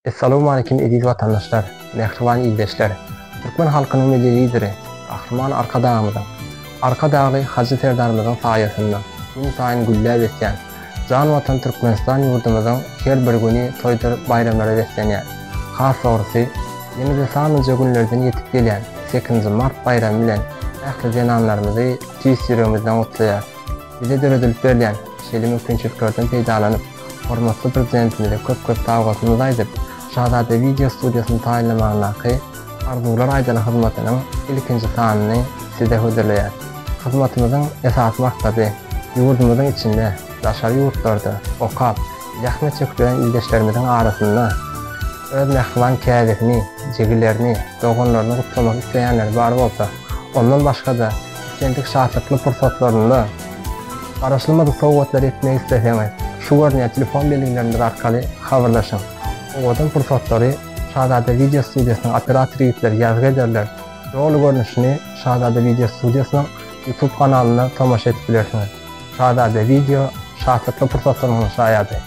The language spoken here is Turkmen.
Essalawmaleýkim eziz watandaşlar, mähriban ildeşler! Türkmen halkynyň Milli Lideri Gahryman Arkadagymyzyň, Arkadagly Hajy Serdarymyzyň saýasynda günsaýyn gülläp ösýän jan Watan Türkmenistan ýurdumyzyň her bir güni toýdur baýramlara beslenýär. Has dogrusy, ýene-de sanlyja günlerden ýetip gelýän sekizinji mart baýramy bilen ähli zenanlarymyzy tüýs ýüregimizden gutlaýarys. Bize döredilip berilýän şeýle mümkinçiliklerden peýdalanyp, hormatly Prezidentimize köp-köp sagbolsunymyzy aýdyp, Şazada wideo studiýasyny taýynlamagyndaky Arzuwlar aýdaly hyzmatynyň ilkinji sanyny Size hödürleýär. Hyzmatymyzyň esasy maksady, ýurdumyzyň içinde, daşary ýurtlarda okap, zähmet çekip ýören ildeşlerimiziň arasynda öz mähriban käbesini, jigilerini, doganlaryny gutlamak isleýänleri bar bolsa, ondan başga-da islendik şatlykly pursatlarynda garaşylmadyk sowgatlary etmek isleseňiz, şu görünýän telefon belgilerimiz arkaly habarlaşyň. Owadan pursatlary Şazada wideo studiýasynyň operator ýigitleri ýazgy ederler. Doly görnüşini Şazada wideo studiýasynyň YouTube kanalynda tomaşa edip bilersiňiz. Şazada wideo şatlykly pursatlaryňyzyň şaýady.